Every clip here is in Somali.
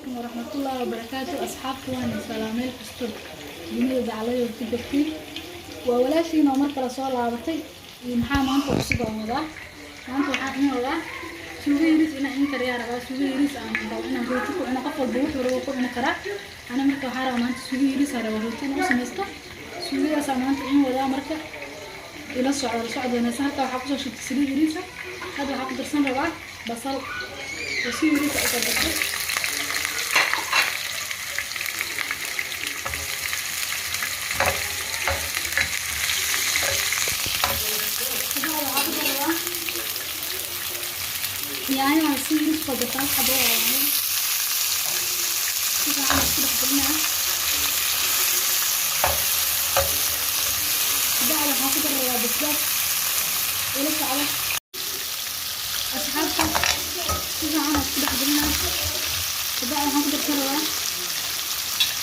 Calaykum waraxmatullaahi wabarakaatu. Asxaabta, waan salaam meel kasto dunida dacaladeeda ku joogtiin. Waa walaashiin oo mar kale soo laabatay. Iyo maxaa maanta cusub aan wadaa? Maanta waxaan idin wadaa suugo yariis inaan idin kariyaa rabaa. Suugo yariis aan rabo inaan rooti ku cuno. Qof walba wuxuu rabo ku cuni karaa. Ana marka waxaan rabaa maanta suugo yariis aan rabaa rooti inaan u samaysto. Suugadaasaa maanta idin wadaa. Marka ila socda, la socda wanaagsan. Halkaa waxaa kusoo shubtay saliid yariisa. Hadda waxaa ku darsan rabaa basal oo si yariisa usoo dartay. Waxaa ku darabaa yaanyo si yariis usoo dartay, hal xabo oo yaanyo. Si fiican isku dhex gelinaa. Kabacdi waxaan ku darabaa basbaas. Ila socda, asxaabta. Si fiican isku dhex gelinaa. Kabacdi waxaan ku darsan rabaa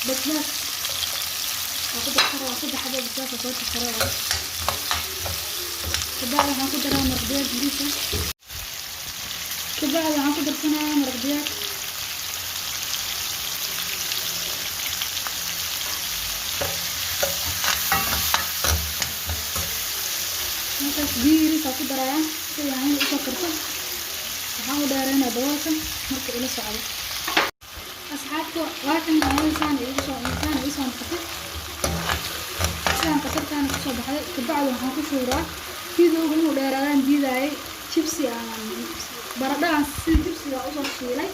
basbaas. Waxaan ku darsan rabaa 3 xabo basbaas oo soo jarjaray. Kabacdi waxaan ku daraa maraq digaag yariis ah. Kabacdi waxaan ku darsanayaa maraq digaag. Markaas biyo yariis aa ku darayaa si yaanyada usoo karto. Waxaan u dheereynaa daboolka. Marka ila socdo, asxaabta. Waa kan yaanyada saan igu soo saan iisoo noqotay, sidaan qatartaana kusoo baxday. Kabacdi waxaan ku shuuraa, videoga inuu dheeraadaan diidaayay, jibsi aan baradhahan sida jibsiga usoo shiilay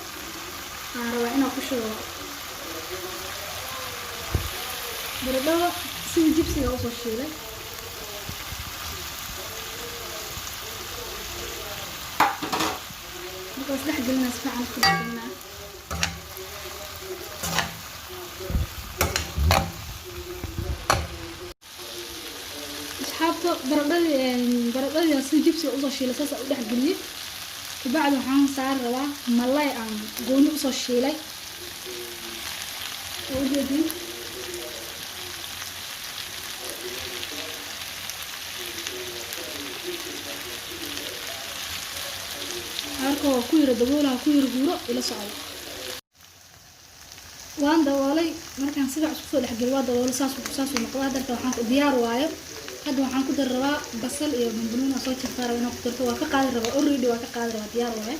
aan rabaa inaan ku shubo. Baradhada sida jibsiga usoo shiilay marka is dhex gelinaa, si fiican isku dhex gelinaa. Asxaabta, baradhadii sida jibsiga usoo shiilay saas u dhex geliyey. Kabacdi waxaan saari rabaa malay aan gooni usoo shiilay oo ujeedin. Arkoo ku yara daboolaha, ku yara huuro. Ila socdo. Waan daboolay. Markaan sidaa isku soo dhexgeliy, waa daboolay. Saasuu noqda. Hadda waxaan ku diyaar waayo. Hadda waxaan ku dari rabaa basal iyo bambanuun aan soo jartaa rabaa inaan ku darto. Waa ka qaadi rabaa already, waa ka qaadi rabaa. Diyaar waayo.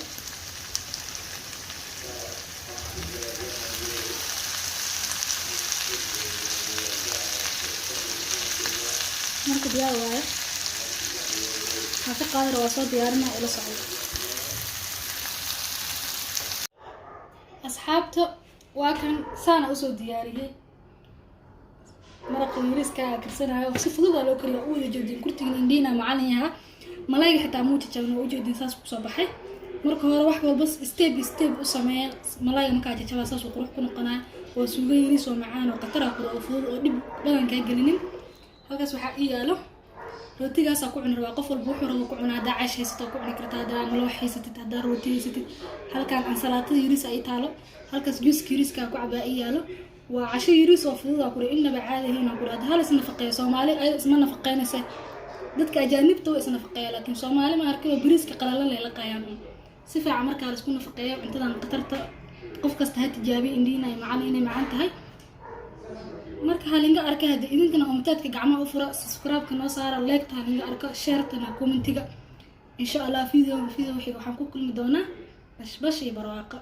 Marka diyaar waayo, waxaan ka qaadi rabaa, soo diyaarinaa. Ila socdo, asxaabta. Waa kan saana usoo diyaariyey maraqa yariiska aa karsanayo. Si fudud aa loo kariya, u wada jeedin kurtigan. Indhiina macalin yahaa. Malayga xitaa muu jajabin, waa ujeedin, saas kusoo baxay. Marka hore wax walba step step u sameeya. Malayga markaa jajabaa, saasuu qurux ku noqonaya. Waa suugo yariis oo macaan oo khatar ah oo fudud oo dhib badan kaa gelinin. Halkaas waxaa ii yaalo rootigaasaa ku cuni rabaa. Qof walba wuxuu rabo ku cunaa. Haddaa caysh haysato ku cuni kartaa, haddaa maloox haysatid, haddaa rooti haysatid. Halkaan ansalaatada yariis ay taalo, halkaas juuska yariiskaa ku cabaa ii yaalo. Waa casho yariis oo fudud aa kuri, innaba caadi ahayn aan kuri. Hadda hal is nafaqeeyo. Soomaali ayada isma nafaqeynaysa. Dadka ajaanibta way isnafaqeeya, laakiin Soomaali ma arkay oo bariiska qalalan lay la qayaan un. Si fiican markaa la isku nafaqeeyo. Cuntadan khatarta qof kasta ha tijaabiyo. Indhiina ay macaan, inay macaan tahay marka halinga arka. Hadda idinkana umtaadka gacmaha u fura, subscribe-ka noo saara, like-ta halinga arko, share-tana, comment-iga. Insha Allah video video wixii waxaan ku kulmi doonaa bashbash iyo barwaaqo.